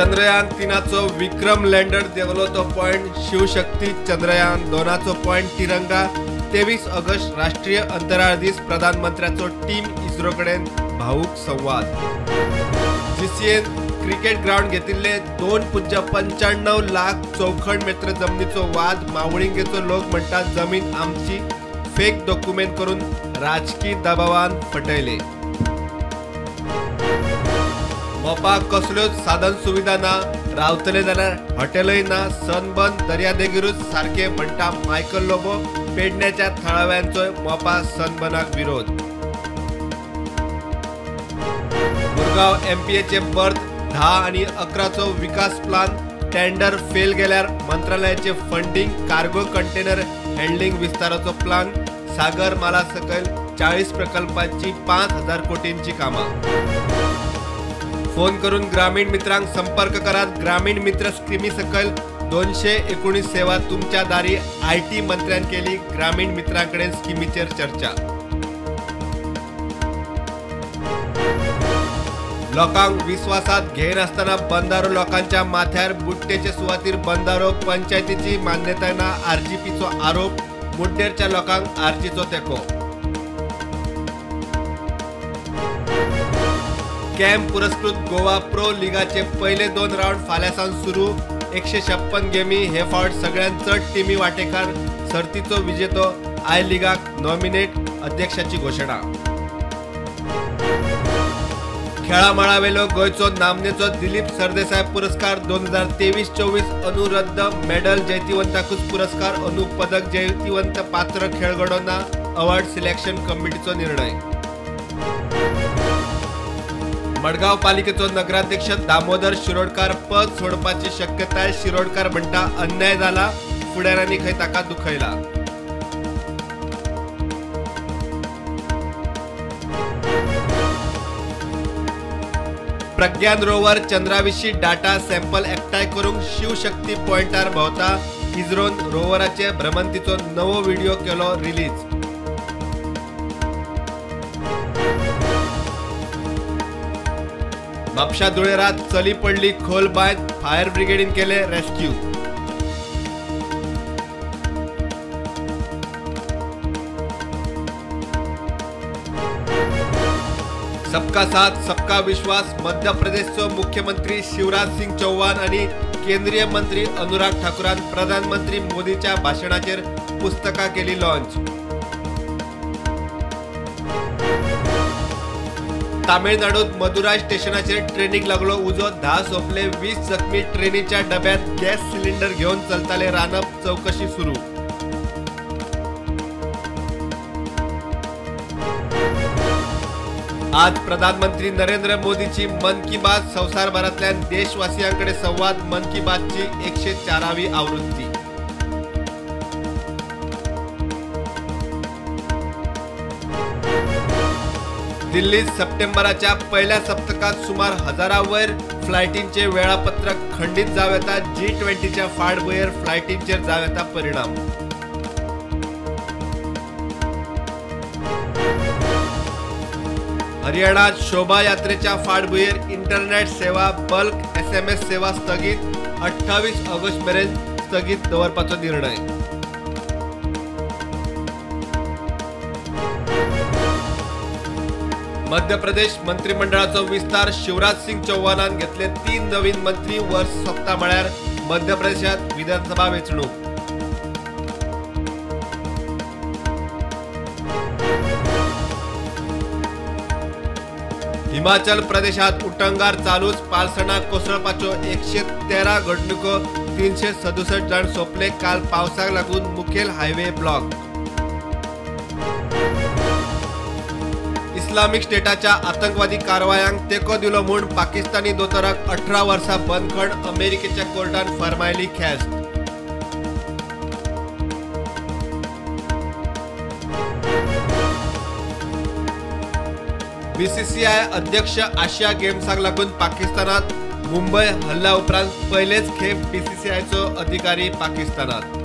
चंद्रयान 3चो विक्रम lander देंवलो तो point Shivshakti, Chandrayaan 2चो point तिरंगा। 23 ऑगस्ट राष्ट्रीय अंतराळ दीस, प्रधानमंत्र्याचो टीम इस्रो कडेन भावूक संवाद। जीसीएन क्रिकेट ग्राउंड घेतिल्ले 2.95 लाख चौखण मेत्र जमनीचो वाद, मावळिंगेचो लोक म्हणटात जमीन आमची, फेक डॉक्युमेंट करून राजकी दबावान फटयले। मोपा कसल्योच साधन सुविधा ना, रावतले जाल्यार हॉटेलय ना, सनबर्न दर्यादेगेरूच सारके म्हणटा मायकल लोबो। पेडण्याच्या थळाव्यांचोय मोपा सनबर्नाक विरोध। मुरगांव एमपीएचे बर्थ 10 आणि 11चो विकास प्लान टेंडर फेल गेल्यार मंत्रालयाचे फंडिंग, कार्गो कंटेनर हँडलिंग विस्ताराचो प्लान, सागर माला सकयल 40 प्रकल्पांची 5,000 कोटींची कामां। फोन करून ग्रामीण मित्रांक संपर्क करात, ग्रामीण मित्र स्किमी सकयल 219 सेवा तुमच्या दारी, IT मंत्र्यान केली ग्रामीण मित्रांकडेन स्किमीचेर चर्चा। लोकांक विस्वासात घेयनासतना बंदारो लोकांच्या माथ्यार, बुट्टेचे सुवातीर बंदारो, पंचायतीची मान्यताय ना, आरजीपीचो आरोप, मुड्डेरच्या लोकांक आरजीचो तेंको। कॅम्प पुरस्कृत गोवा प्रो लिगाचे पहिले 2 राउंड फाल्यां सावन सुरू, 156 गेमी, हे फावट सगळ्यांत चड टिमी वांटेकार, सर्तीचो विजेतो I लिगाक नॉमिनेट, अध्यक्षाची घोशणा। खेळामळावेलो गोंयचो नामनेचो दिलीप सरदेसाय पुरस्कार 2023-24 अनुरद्द, मेडल जैतिवंताकूच पुरस्कार, अनु पदक जैतिवंत पात्र खेळगडो ना, अवॉर्ड सिलेक्शन कमिटीचो निर्णय। मडगांव पालिकेचो नगराध्यक्ष दामोदर शिरोडकार पद सोडपाची शक्यताय, शिरोडकार म्हणटा अन्याय जाला, फुडाऱ्यांनी खंय ताका दुखयला। प्रज्ञान रोवर चंद्राविशीं डाटा सॅम्पल एकठांय करूंक शिवशक्ती पॉयंटार भोंवता, इस्रोन रोवराचे भ्रमंतीचो नवो व्हिडिओ केलो रिलीज। म्हापशा धुळेरात चली पडली खोल बांयत, फायर ब्रिगेडीन केले रेस्क्यू। सबका साथ सबका विश्वास, मध्य प्रदेशचो मुख्यमंत्री शिवराज सिंग चौहान आणि केंद्रीय मंत्री अनुराग ठाकूरान प्रधानमंत्री मोदीच्या भाषणाचेर पुस्तकां केली लॉन्च। तामिळनाडूत मदुराय स्टेशनाचेर ट्रेनीक लागलो उजो, 10 सोंपले, 20 जखमी, ट्रेनीच्या डब्यात गॅस सिलिंडर घेवन चलताले रांदप, चवकशी सुरू। आज प्रधानमंत्री नरेंद्र मोदीची मन की बात, संवसारभरांतल्यान देशवासियांकडे संवाद, मन की बातची 104वी आवृत्ती। दिल्लीत सप्टेंबराच्या पहिल्या सप्तकात सुमार 1000 वयर फ्लायटींचे वेळापत्रक खंडीत जावं येता, G20च्या फाटभुंयेर फ्लायटींचेर जावं येता परिणाम। हरियाणात शोभायात्रेच्या फाटभुंयेर इंटरनेट सेवा, बल्क SMS सेवा स्थगीत, 28 ऑगस्ट मेरेन स्थगीत दवरपाचो निर्णय। मध्य प्रदेश मंत्रिमंडळाचो विस्तार, शिवराज सिंग चौहानान घेतले 3 नवीन मंत्री, वर्स सोंपता म्हळ्यार मध्य प्रदेशात विधानसभा वेंचणूक। हिमाचल प्रदेशात उटंगार चालूच, पालसणां कोसळपाच्यो 113 घडणुको, 367 जाण सोंपले, काल पावसाक लागून मुखेल हायवे ब्लॉक। इस्लामिक स्टेटाच्या आतंकवादी कारवायांक तेंको दिलो म्हूण पाकिस्तानी दोतोराक 18 वर्सां बंदखण, अमेरिकेच्या कोर्टान फर्मायली ख्यास्त। बीसीसीआय अध्यक्ष आशिया गेम्साक लागून पाकिस्तानात, मुंबय हल्ल्या उपरांत पयलेच खेप बीसीसीआयचो अधिकारी पाकिस्तानात।